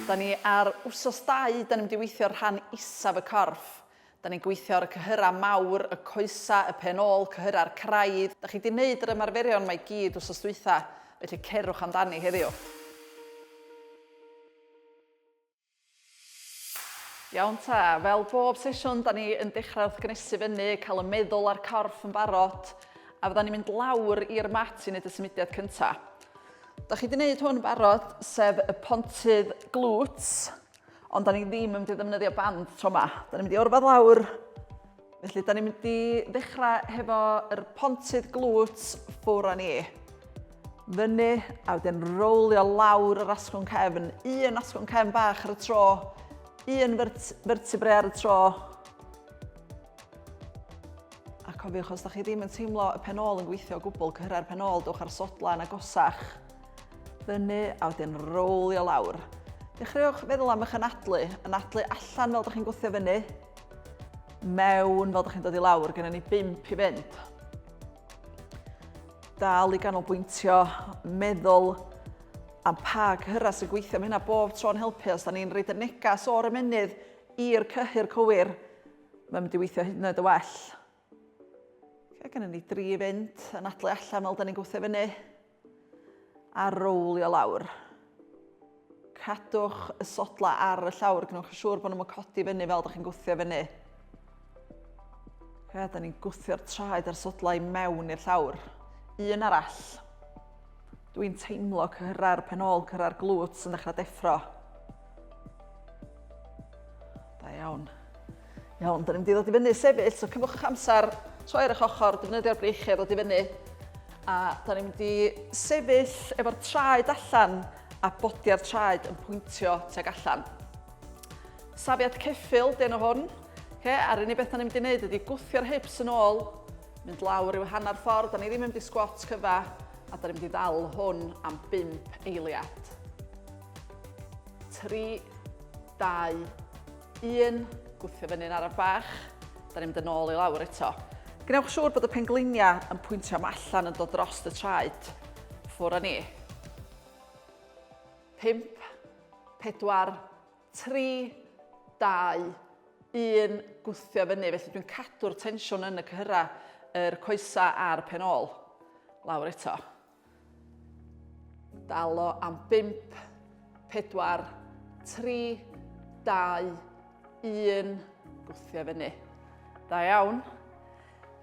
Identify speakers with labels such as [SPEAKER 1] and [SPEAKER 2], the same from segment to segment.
[SPEAKER 1] Da ni ar wsos 2, da ni'n mynd i weithio rhan isaf y corff. Da ni'n gweithio ar y cyhyrau mawr, y coesau, y pen ôl, cyhyrau'r craidd. Da chi 'di wneud yr ymarferion 'ma i gyd wsos dwytha, felly cerwch amdani heddiw. Iawn ta, fel bob sesiwn, da ni yn dechrau wrth gynnesu fyny, cael y meddwl a'r corff yn barod, a fydda ni'n mynd lawr i'r mat i wneud y symudiad cynta. Da chi wedi gwneud hwn yn barod, sef y pontydd glutes, ond da ni ddim yn mynd i ddefnyddio band tro yma. Da ni'n mynd i orfod lawr, Felly, da ni'n mynd i ddechrau hefo yr pontydd glutes ffwr â ni. Fyny, a wedyn rowlio lawr yr asgwrn cefn. Un asgwrn cefn bach ar y tro, un vertebrae ar y tro. A cofiwch, os da chi ddim yn teimlo y pen ôl yn gweithio o gwbl, cyhyrau'r pen ôl, dewch ar sodla yn agosach. Fyny, a wedyn rowlio lawr. Dechreuwch feddwl am eich anadlu. Anadlu allan fel da chi'n gwthio fyny. Mewn fel ydych chi'n dod i lawr, gennym ni bump i fynd. Dal i ganolbwyntio, meddwl am pa cyhyrau sy'n gweithio. Mae hynna bob tro'n helpu os da ni'n rhaid y negas o'r ymennydd i'r cyhyr cywir. Mae'n mynd i weithio hyd yn oed y well. Okay, gennym ni dri i fynd, anadlu allan fel da ni'n gwthio fyny. A rowlio lawr. Cadwch y sodla ar y llawr, gwnewch yn siŵr bod nhw'n codi fyny fel da chi'n gwthio fyny. Okay, da ni'n gwthio'r traed a'r sodla i mewn i'r llawr. Un arall. Dwi'n teimlo cyhyrau'r pen ôl, cyhyrau'r glutes yn dechrau deffro. Da iawn. Iawn, da ni'n mynd i ddod i fyny sefyll, so cymwch eich amser, troi ar eich ochr, defnyddio'r breichiau ddod i fyny. A da ni'n mynd i sefyll efo'r traed allan a bodiau'r traed yn pwyntio tuag allan. Safiad ceffyl, dyn o hwn. Okay, a'r unig beth da ni'n mynd i wneud ydy gwthio'r hips yn ôl, mynd lawr i'w hanner ffordd, da ni ddim yn mynd i squat cyfa, a da ni'n mynd i ddal hwn am 5 eiliad. 3, 2, 1, gwthio fyny'n araf bach. Da ni'n mynd yn ôl i lawr eto. Gwnewch siŵr bod y pengliniau yn pwyntio am allan yn dod dros y traed. Ffwr â ni. 5, 4, 3, 2, 1, gwthio fyny. Felly dwi'n cadw'r tensiwn yn y cyhyrau, yr coesau a'r pen ôl. Lawr eto. Dal o am 5, 4, 3, 2, 1. Gwthio fyny. Da iawn.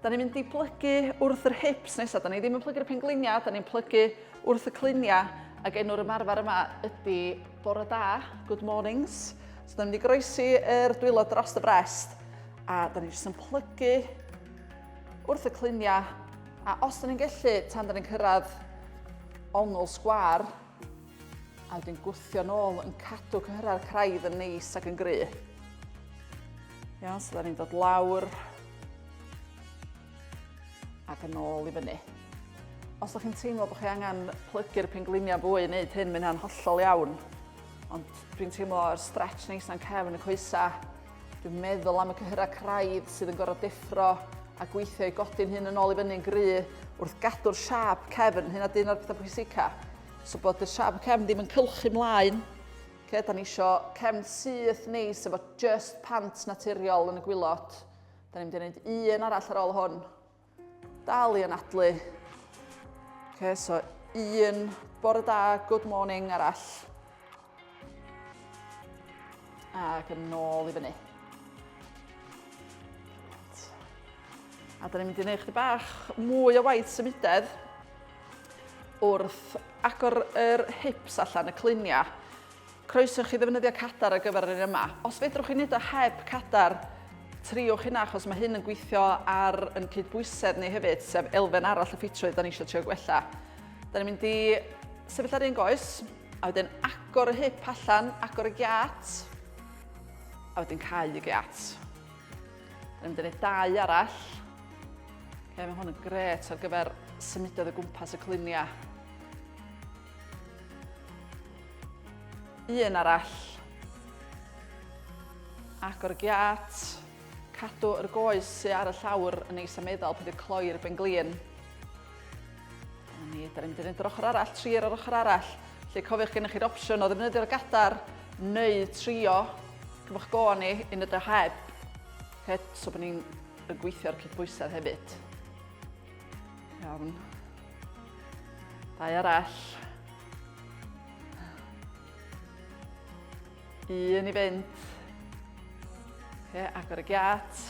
[SPEAKER 1] Da ni'n mynd i blygu wrth yr hips nesaf. Da ni ddim yn plygu'r pengliniau, da ni'n plygu wrth y cluniau. Ac enw'r ymarfer yma ydy bore da, good mornings. So da ni'n mynd i groesi yr dwylo dros y brest. A da ni jyst yn plygu wrth y cluniau A os da ni'n gallu, tan da ni'n cyrraedd ongl sgwar, a wedyn gwthio nôl yn cadw cyhyrau'r craidd yn neis ac yn gry. Iawn, so da ni'n dod lawr ac yn ôl i fyny. Os ydych chi'n teimlo bod chi angen plygu'r pengliniau fwy i wneud hyn, mae hynna'n hollol iawn. Ond dwi'n teimlo yr stretch neis na'n cefn y coesau. Dwi'n meddwl am y cyhyrau craidd sydd yn gorfod deffro a gweithio i godi'n hun yn ôl i fyny'n gry wrth gadw'r siâp cefn. Hynna 'di un o'r pethau pwysica. So bod y siâp cefn ddim yn cylchu mlaen. Okay, da ni isio cefn syth neis efo just pant naturiol yn y gwilod. Da ni'n mynd i wneud un arall ar ôl hwn. Dal i anadlu. Okay, so un bore da, good morning arall. Ac yn ôl i fyny. A da ni'n mynd i wneud chdi bach mwy o waith symudedd wrth agor yr hips allan, y cluniau. Croeso i chi ddefnyddio cadar ar gyfer yr un yma. Os fedrwch chi wneud o heb cadar, triwch hynna achos mae hyn yn gweithio ar yn cydbwysedd ni hefyd, sef elfen arall y ffitrwydd da ni eisiau trio gwella. Da ni'n mynd i sefyll ar un goes, a wedyn agor y hip allan, agor y giat, a wedyn cau y giat. Da ni'n mynd i wneud dau arall. Okay, mae hwn yn gret ar gyfer symudodd o gwmpas y cluniau. Un arall. Agor y giat. Cadw yr goes sy ar y llawr yn neis a meddal, peidio cloi'r benglin. Dyna ni, da ni'n mynd i wneud yr ochr arall, tri ar yr ochr arall. Felly cofiwch gennych chi'r opsiwn o ddefnyddio'r gadar Neu trio, cymwch go ni, i wneud o heb. Okay, so bod ni'n gweithio ar cydbwysedd hefyd. Iawn. Dau arall. Un i fynd. Okay, agor y giat.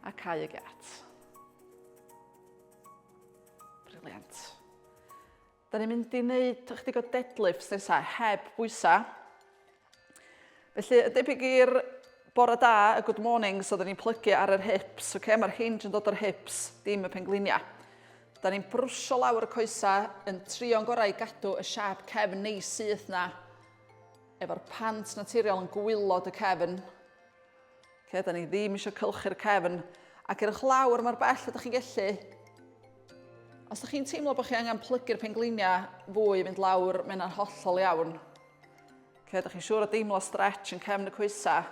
[SPEAKER 1] A cau y giat. Briliant. Da ni'n mynd i wneud ychydig o deadlifts nesaf heb bwysau. Felly, y debyg i'r bore da, y good mornings, oedden ni'n plygu ar yr hips, okay? Mae'r hinge yn dod o'r hips, dim y pengliniau. Da ni'n brwsio lawr y coesau, yn trio'n gorau i gadw y siap cefn neis syth na, efo'r pant naturiol yn gwylod y cefn. Okay, da ni ddim eisiau cylchu'r cefn. Ac erwch lawr mor bell ydych chi'n gallu. Os ydych chi'n teimlo bod chi angen plygu'r pengliniau fwy i fynd lawr, mae hynna'n hollol iawn. Okay, ydych chi'n siŵr o deimlo stretch yn cefn y coesau.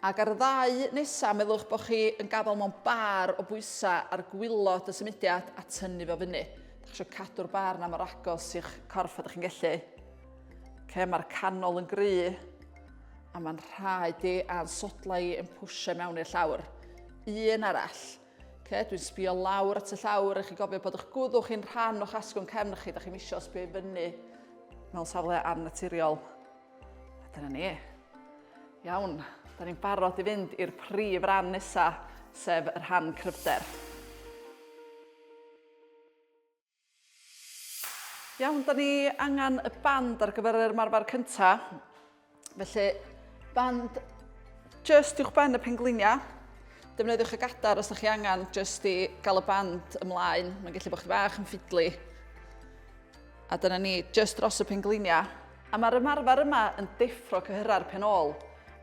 [SPEAKER 1] Ac ar y ddau nesaf, meddwch bod chi yn gafael mewn bar o bwysau ar gwylod y symudiad a tynnu fo fyny. Ydych chi eisiau cadw'r bar na mor agos i'ch corff ydych chi'n gallu. Okay, mae'r canol yn gry a mae'n rhaid i a'n sodlau i yn pwysio mewn i'r llawr. Un arall. Okay, dwi'n sbio lawr at y llawr, i chi gofio bod eich gwddw chi'n rhan o'ch asgwrn cefn chi, da chi'n misio sbio i fyny mewn safle annaturiol. A dyna ni. Iawn, da ni'n barod i fynd i'r prif ran nesaf, sef y rhan cryfder. Iawn, da ni angen y band ar gyfer yr ymarfer cyntaf. Felly, band just uwch ben y pengliniau. Defnyddiwch y gadar os ydych chi angen just i gael y band ymlaen. Mae'n gallu bod chi bach yn ffidlu. A dyna ni, just dros y pengliniau. A mae'r ymarfer yma yn deffro cyhyrau'r pen ôl.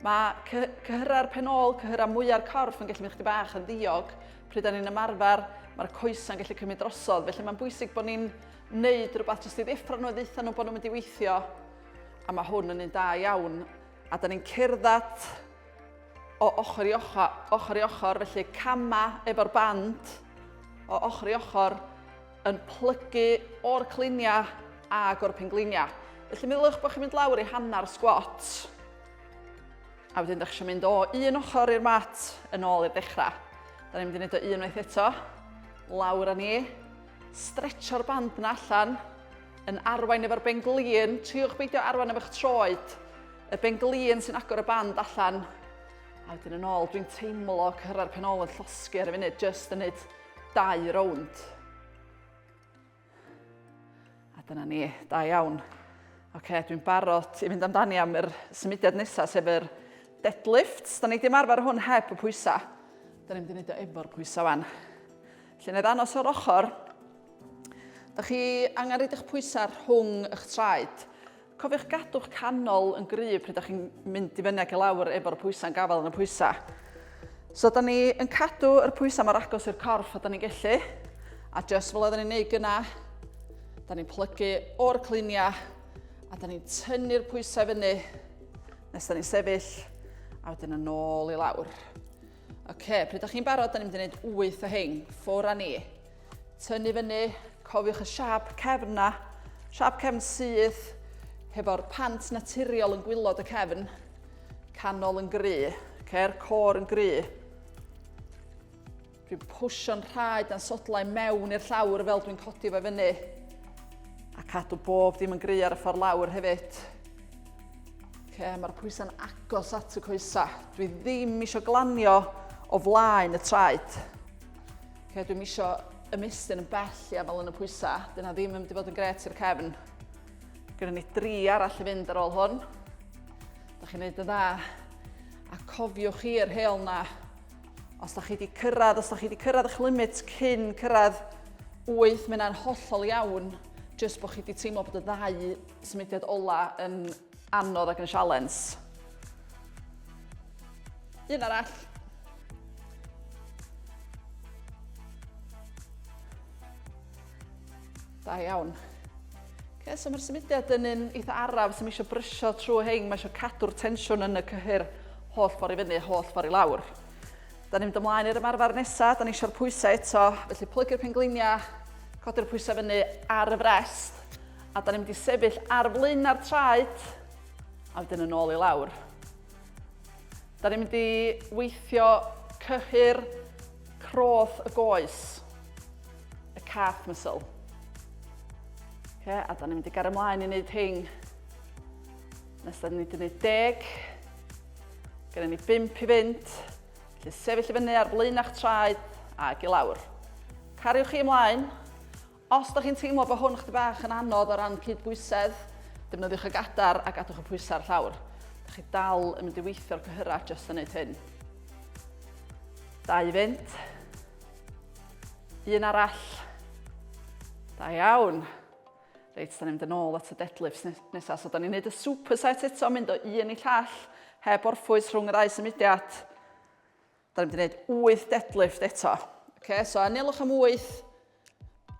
[SPEAKER 1] Mae cyhyrau'r pen ôl, cyhyrau mwya'r corff yn gallu mynd chdi bach yn ddiog. Pryd da ni'n ymarfer, mae'r coesau'n gallu cymryd drosodd. Felly mae'n bwysig bod ni'n neud rhywbeth jyst i ddeffro nhw a ddeutha nhw bod nhw'n mynd i weithio. A mae hwn yn un da iawn. A da ni'n cerdded o ochr i ochr, ochr i ochr, felly cama efo'r band o ochr i ochr yn plygu o'r cliniau ag o'r pengliniau. Felly meddyliwch bod chi'n mynd lawr i hanner squat. A wedyn ydych chi'n mynd o un ochr i'r mat yn ôl i'r dechrau. Da ni'n mynd i wneud o unwaith eto. Lawr â ni. Stretcho'r band na allan. Yn arwain efo'r benglin. Triwch beidio arwain efo'ch troed. Y benglin sy'n agor y band allan. A wedyn yn ôl, dwi'n teimlo cyrra'r pen ôl yn llosgi ar y funud, just yn neud dau rownd. A dyna ni, da iawn. Oce, okay, dwi'n barod i fynd amdani am yr symudiad nesaf, sef yr deadlifts. Da ni wedi ymarfer hwn heb y pwysau. Da ni'n mynd i wneud o efo'r pwysau wan. Felly, na i ddanos o'r ochr. Da chi angen rhaid eich pwysau rhwng eich traed. Cofiwch gadw'ch canol yn gryf pryd ydych chi'n mynd i fyny ac i lawr efo'r pwysau'n gafael yn y pwysau. So, da ni yn cadw yr pwysau mor agos i'r corff a da ni'n gallu. A just fel oedden ni'n neud gyna, da ni'n plygu o'r cluniau a da ni'n tynnu'r pwysau fyny nes da ni'n sefyll a wedyn yn ôl i lawr. Oce, okay, pryd ydych chi'n barod, da ni'n mynd i wneud 8 o hein. Ffwr â ni. Tynnu fyny, cofiwch y siap cefn na. Siap cefn syth, hefo'r pant naturiol yn gwylod y cefn. Canol yn gry, ce'r cor yn gry. Dwi'n pwsio'n rhaid a'n sodlau mewn i'r llawr fel dwi'n codi fo fyny. A cadw bob dim yn gry ar y ffordd lawr hefyd. Okay, mae'r pwysau'n agos at y coesau. Dwi ddim eisiau glanio o flaen y traed. Okay, dwi'n eisiau ymestyn yn bell i afel yn y pwysau. Dyna ddim yn mynd i fod yn gret i'r cefn. Gyda ni dri arall i fynd ar ôl hwn. Da chi'n neud yn dda. A cofiwch chi'r heol na. Os da chi wedi cyrraedd, os da chi wedi cyrraedd eich limit cyn cyrraedd 8, mae hynna'n hollol iawn. Jyst bod chi wedi teimlo bod y ddau symudiad ola yn anodd ac yn sialens. Un arall. Da iawn. Okay, so mae'r symudiad yn un eitha araf, sy'n eisiau brysio trwy hein, mae eisiau cadw'r tensiwn yn y cyhyr holl ffordd i fyny, holl ffordd i lawr. Da ni'n mynd ymlaen i'r ymarfer nesaf, da ni eisiau'r pwysau eto, felly plygu'r pengliniau, codi'r pwysau fyny ar y frest. A da ni'n mynd i sefyll ar flaenau'r traed, a wedyn yn ôl i lawr. Da ni'n mynd i weithio cyhyr croth y goes, y calf muscle. Okay, a da ni'n mynd i gario ymlaen i wneud hyn. Nes da ni'n mynd i wneud deg. Gyda ni bump i fynd. Felly sefyll i fyny ar blaen a'ch traed ag i lawr. Cariwch chi ymlaen. Os da chi'n teimlo bod hwn chdi bach yn anodd o ran cydbwysedd, defnyddiwch y gadar a gadwch y pwysau ar llawr. Da chi dal yn mynd i weithio'r cyhyrau jyst yn neud hyn. Dau i fynd. Un arall. Da iawn. Reit, da ni'n mynd yn ôl at y deadlifts nesaf. So, da ni'n neud y superset eto, mynd o un i llall, heb orffwys rhwng y ddau symudiad. Da ni'n mynd i wneud 8 deadlift eto. Okay, so anelwch am 8,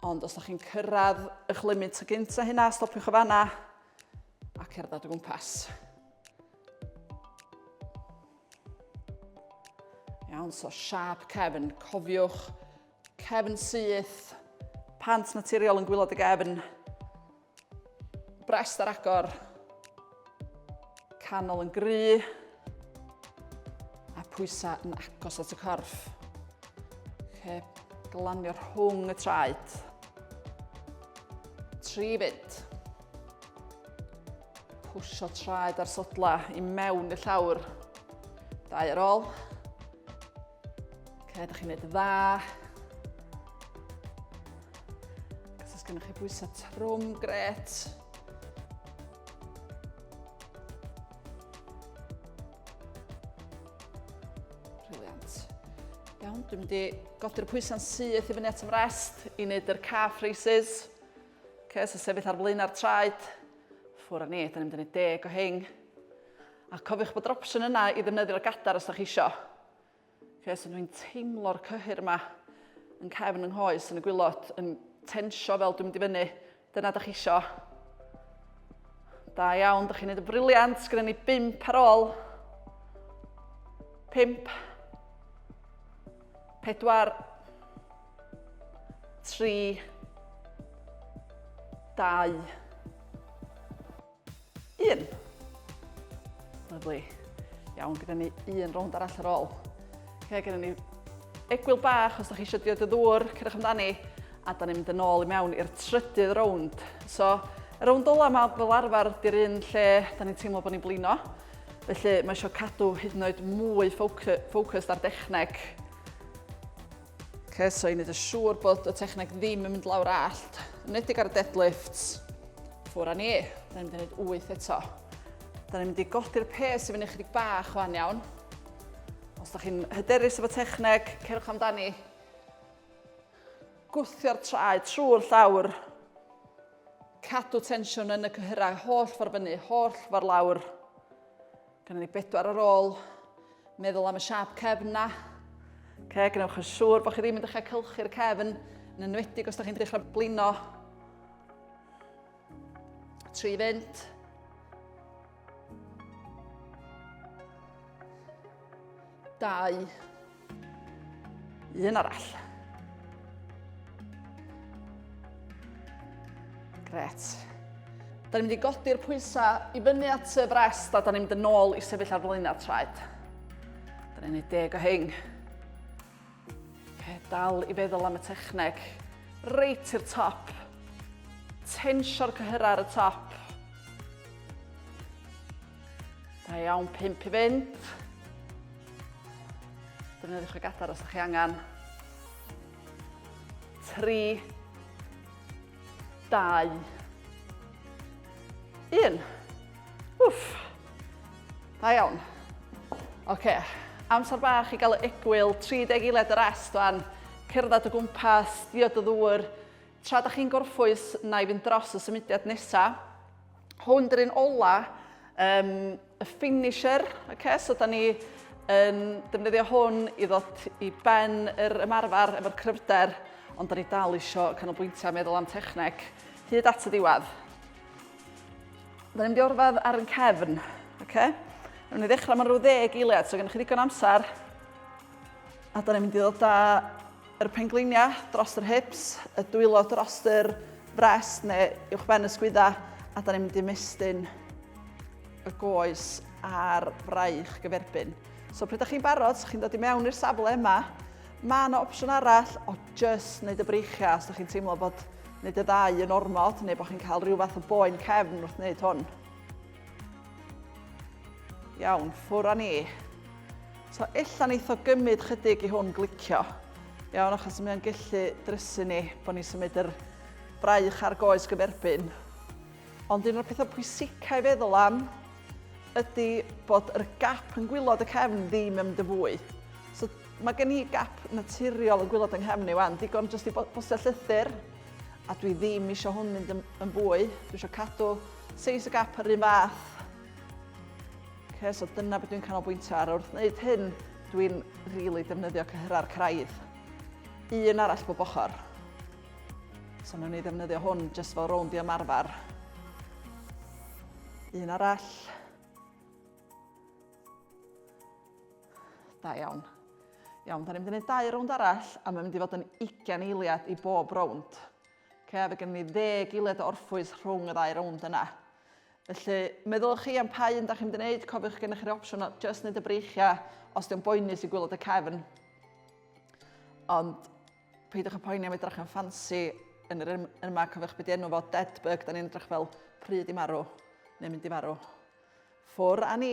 [SPEAKER 1] ond os da chi'n cyrraedd eich limit y gynt na hynna, stopiwch o fanna a cerdded o gwmpas. Iawn, so siap cefn, cofiwch, cefn syth, pant naturiol yn gwylod y gefn, Brest ar agor. Canol yn gry. A pwysau yn agos at y corff. Okay. Glanio rhwng y traed. Tri fynd. Pwysio traed ar sodla i mewn i'r llawr. Dau ar ôl. Okay, da chi'n neud dda. Os oes gennych chi bwysau trwm, gret. Brilliant. Iawn, dwi'n mynd i godi'r pwysau'n syth i fyny at y mrest i wneud yr calf raises. Okay, so sefyll ar flaen ar traed. Ffwr â ni, da ni'n mynd i wneud deg o hing. A cofiwch bod yr opsiwn yna i ddefnyddio'r gadar os da chi isio. Okay, so dwi'n teimlo'r cyhyr yma yn cefn yng nghoes yn y gwylod, yn tensio fel dwi'n mynd i fyny. Dyna da chi isio. Da iawn, da chi'n neud y briliant. Gyda ni bump ar ôl. Pump. Pedwar. Tri. Dau. Un. Lyfli. Iawn, gyda ni un rownd arall ar ôl. Okay, gyda ni egwyl bach os ydych chi eisiau diod y ddŵr, cerwch amdani, a da ni'n mynd yn ôl i mewn i'r trydydd rownd. So, y rownd ola yma fel arfer di'r un lle da ni'n teimlo bod ni'n blino. Felly mae eisiau cadw hyd yn oed mwy focused ar dechneg. Okay, so i wneud yn siŵr bod y techneg ddim yn mynd lawr allt, yn enwedig ar y deadlifts, ffwr â ni. Da ni'n mynd i wneud 8 eto. Da ni'n mynd i godi'r pes i fyny chydig bach wan iawn. Os da chi'n hyderus efo techneg, cerwch amdani. Gwthio'r traed trwy'r llawr. Cadw tensiwn yn y cyhyrau, holl ffordd fyny, holl ffordd lawr. Gynnon ni bedwar ar ôl. Meddwl am y siâp cefn na. Okay, gwnewch yn siŵr bod chi ddim yn dechrau cylchu'r cefn, yn enwedig os da chi'n dechrau blino. Tri fynd. Dau. Un arall. Gret. Da ni'n mynd i godi'r pwysau i fyny at y frest a da ni'n mynd yn ôl i sefyll ar flaenau'r traed. Da ni'n gwneud deg o hing. Okay, dal i feddwl am y techneg. Reit i'r top. Tensio'r cyhyrau ar y top. Da iawn, pump i fynd. Defnyddiwch y gadar os ydych chi angen. 3, 2, 1. Wff. Da iawn. Oce, okay. amser bach i gael y egwyl, 30 eiliad y rest fan. Cerdded o gwmpas, diod y ddŵr. Tra da chi'n gorffwys, na i fynd dros y symudiad nesaf. Hwn dy'r un ola, um, y finisher, okay? So da ni yn defnyddio hwn i ddod i ben yr ymarfer efo'r cryfder, ond da ni dal isio canolbwyntio a meddwl am techneg hyd at y diwedd. Da ni'n mynd i orfedd ar yn cefn, okay? Rwy'n ni ddechrau mewn rhyw ddeg eiliad, so gennych chi ddigon amser. A da ni'n mynd i ddod â yr pengliniau dros yr hips, y dwylo dros yr frest neu uwch ben y sgwydda, a da ni'n mynd i ymestyn y goes a'r fraich gyferbyn. So pryd ydych chi'n barod, so chi'n dod i mewn i'r safle yma, mae yna opsiwn arall o just wneud y breichiau os ydych chi'n teimlo bod wneud y ddau yn ormod neu bod chi'n cael rhyw fath o boen cefn wrth wneud hwn. Iawn, ffwr â ni. So ella neith o gymryd chydig i hwn glicio. Iawn, achos mae o'n gallu drysu ni bod ni'n symud yr braich a'r goes gyferbyn. Ond un o'r pethau pwysica i feddwl am ydy bod yr gap yn gwylod y cefn ddim yn mynd yn fwy. So mae gen i gap naturiol yn gwylod yng nghefn i wan, digon jyst i bostio llythyr, a dwi ddim eisiau hwn mynd yn, yn fwy. Dwi eisiau cadw seis y gap yr un fath. Okay, so dyna beth dwi'n canolbwyntio ar. Wrth wneud hyn, dwi'n rili really defnyddio cyhyrau'r craidd. Un arall bob ochr. So wnawn ni ddefnyddio hwn jyst fel rownd i ymarfer. Un arall. Da iawn. Iawn, da ni'n mynd i wneud dau rownd arall, a mae'n mynd i fod yn 20 eiliad i bob rownd. Okay, a fe gen ni 10 eiliad o orffwys rhwng y ddau rownd yna. Felly, meddylwch chi am pa un da chi'n mynd i wneud, cofiwch gennych chi'r opsiwn o just wneud y breichiau os di'n boenus i gwylod y cefn. Ond Peidiwch â poeni am edrych yn ffansi yn yr yma, cofiwch beth enw fo, dead bug, da ni'n edrych fel pryd i marw, neu mynd i farw. Ffwr â ni!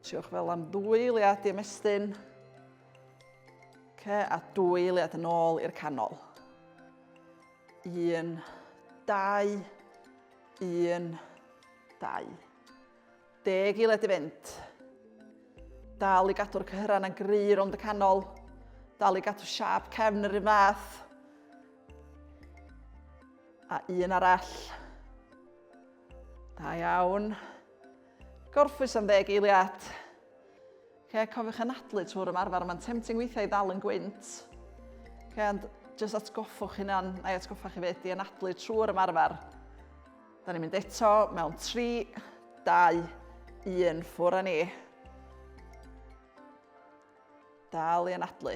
[SPEAKER 1] Triwch fel am ddwy eiliad i ymestyn. Okay, a dwy eiliad yn ôl i'r canol. Un, dau, un, dau. Deg eiliad i fynd. Dal i gadw'r cyhyrau yna'n gry rownd y canol. Dal i gadw siâp cefn yr un fath. A un arall. Da iawn. Gorffwys am ddeg eiliad. Okay, cofiwch anadlu trwy'r ymarfer. Mae'n tempting weithiau i ddal yn gwynt. Okay, ond jyst atgoffwch hunan, a'i atgoffa chi fyd, i anadlu trwy'r ymarfer. Da ni'n mynd eto mewn 3, 2, 1, ffwr â ni. Dal i anadlu.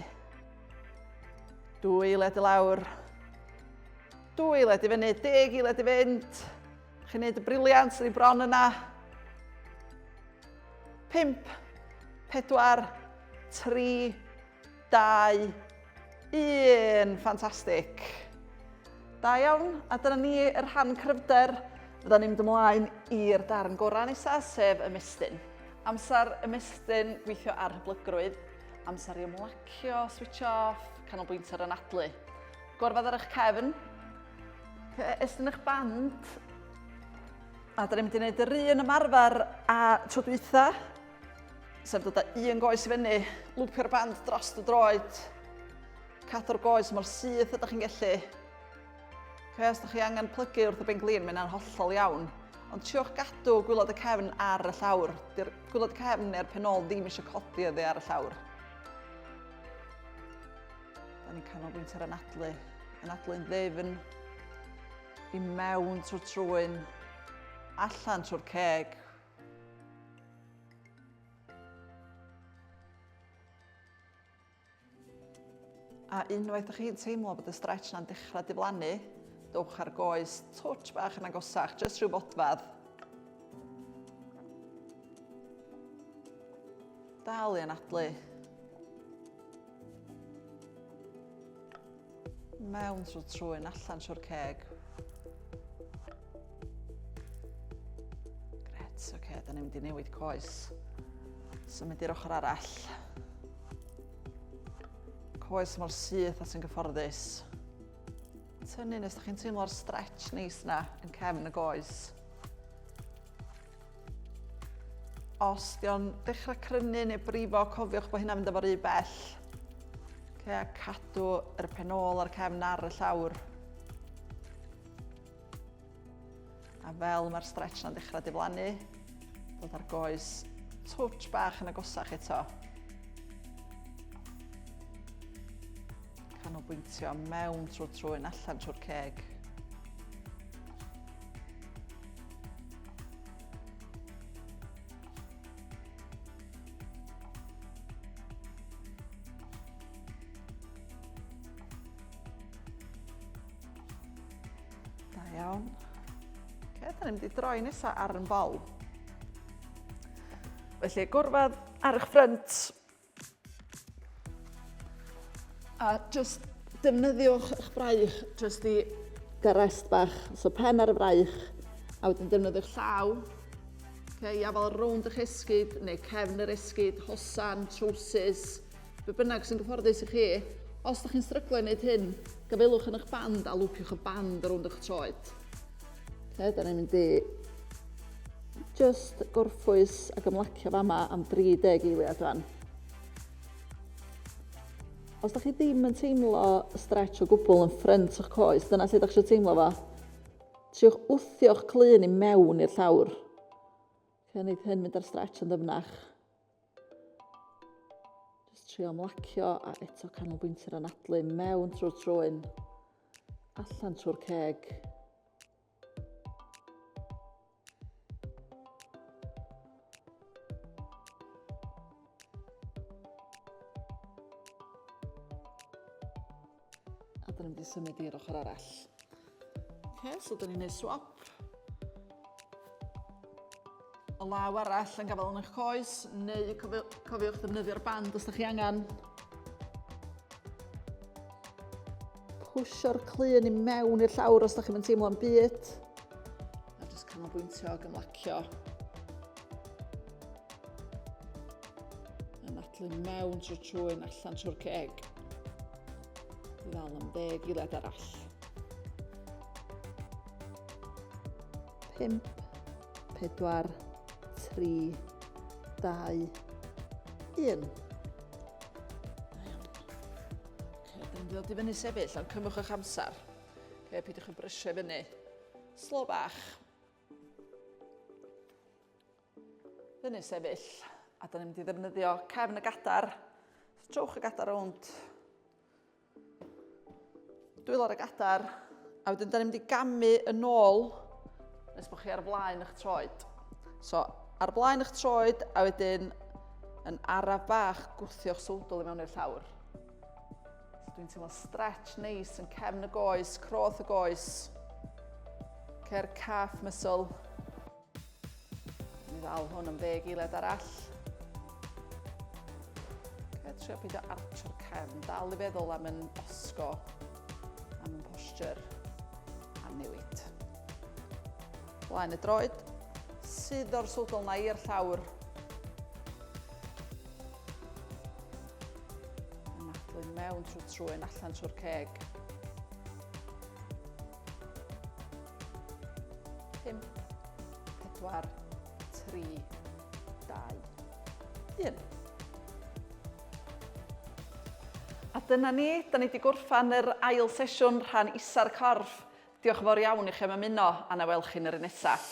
[SPEAKER 1] Dwy eiliad i lawr. Dwy eiliad i fyny, deg eiliad i fynd. Chi'n neud y briliant, ni bron yna. 5, 4, 3, 2, 1. Ffantastig. Da iawn, a dyna ni yr rhan cryfder. Fydda ni'n mynd ymlaen i'r darn gorau nesaf, sef ymestyn. Amser ymestyn, gweithio ar hyblygrwydd, amser i ymlacio, switch off, canolbwyntio ar anadlu. Gorfod ar eich cefn, estyn eich band, a da ni'n mynd i wneud yr un ymarfer a tro dwytha, sef dod â un goes i fyny, lwpio'r band dros y droed, cadw'r goes mor syth ydych chi'n gallu. Okay, os ydych chi angen plygu wrth y ben glin, mae'n hollol iawn. Ond triwch gadw gwylod y cefn ar y llawr. Di'r gwylod y cefn neu'r pen ôl ddim eisiau codi oddi ar y llawr. Da ni'n canolbwyntio ar anadlu. Anadlu'n ddyfn, i mewn trwy'r trwyn, allan trwy'r ceg. A unwaith ydych chi'n teimlo bod y stretch na'n dechrau diflannu, dowch ar goes twtsh bach yn agosach, jyst rhyw fodfedd. Dal i anadlu. Mewn trwy'r trwyn, allan trwy'r ceg. Gret, oce, okay, da ni'n mynd i newid coes. Symud i'r ochr arall. Coes mor syth a sy'n gyfforddus. Tynnu nes da chi'n teimlo'r stretch neis na yn cefn y goes. Os di o'n dechrau crynu neu brifo, cofiwch bod hynna'n mynd efo rhy bell. Okay, a cadw yr pen ôl a'r cefn ar y llawr. A fel mae'r stretch na'n dechrau diflannu, dod ar goes twtsh bach yn agosach eto. Canolbwyntio mewn trwy'r trwyn, allan trwy'r ceg. Da ni'n mynd i droi nesaf ar yn bol. Felly, gorfod ar eich ffrynt. A just defnyddiwch eich braich just i gael rest bach. So pen ar y braich, a wedyn defnyddiwch llaw. Okay, i afael rownd eich esgid neu cefn yr esgid, hosan, trowsus, be bynnag sy'n gyfforddus i chi. Os ydych chi'n stryglo i wneud hyn, gafaelwch yn eich band a lwpiwch y band rownd eich troed. Okay, da ni'n mynd i just gorffwys ac ymlacio fama am 30 eiliad fan. Os da chi ddim yn teimlo stretch o gwbl yn ffrynt o'ch coes, dyna sut da chi eisiau teimlo fo. Triwch wthio'ch clun i mewn i'r llawr. Okay, wneud hyn mynd ar stretch yn ddyfnach. Just trio ymlacio a eto canolbwyntio'r anadlu mewn trwy'r trwyn, allan trwy'r ceg. A dyn ni'n mynd i symud i'r ochr arall. Okay, so dyn ni'n gwneud swap. Y law arall yn gafael yn eich coes, neu cofiwch ddefnyddio'r band os ydych chi angen. Pwsio'r clun i mewn i'r llawr os ydych chi'n teimlo'n byd. A jyst canolbwyntio ac ymlacio. Anadlu mewn trwy'r trwyn, allan trwy'r ceg. I ddal am ddeg eiliad arall. 5, 4, 3, 2, 1. Okay, da ni'n dod i fyny sefyll, ond cymwch eich amser. Okay, peidiwch yn brysio i fyny. Slo bach. Fyny sefyll. A da ni'n mynd i ddefnyddio cefn y gadar. So, trowch y gadar rownd. Dwylo ar y gadar, a wedyn da ni'n mynd i gamu yn ôl nes bod chi ar flaen eich troed. So, ar blaen eich troed, a wedyn yn araf bach gwthio'ch sowdl i mewn i'r llawr. So, dwi'n teimlo stretch neis yn cefn y goes, croth y goes, ce'r calf muscle. Ni ddal hwn am ddeg eiliad arall. Okay, trio peidio archo'r cefn. Dal i feddwl am yn osgo, am yn posture, a newid. Blaen y droed, sydd o'r swdl na i'r llawr. Anadlu mewn trwy trwyn, allan trwy'r ceg. 5, 4, 3, 2, 1. A dyna ni, da ni wedi gorffan yr ail sesiwn rhan isa'r corff. Diolch yn fawr iawn i chi am ymuno, a na welch chi yn yr un nesaf.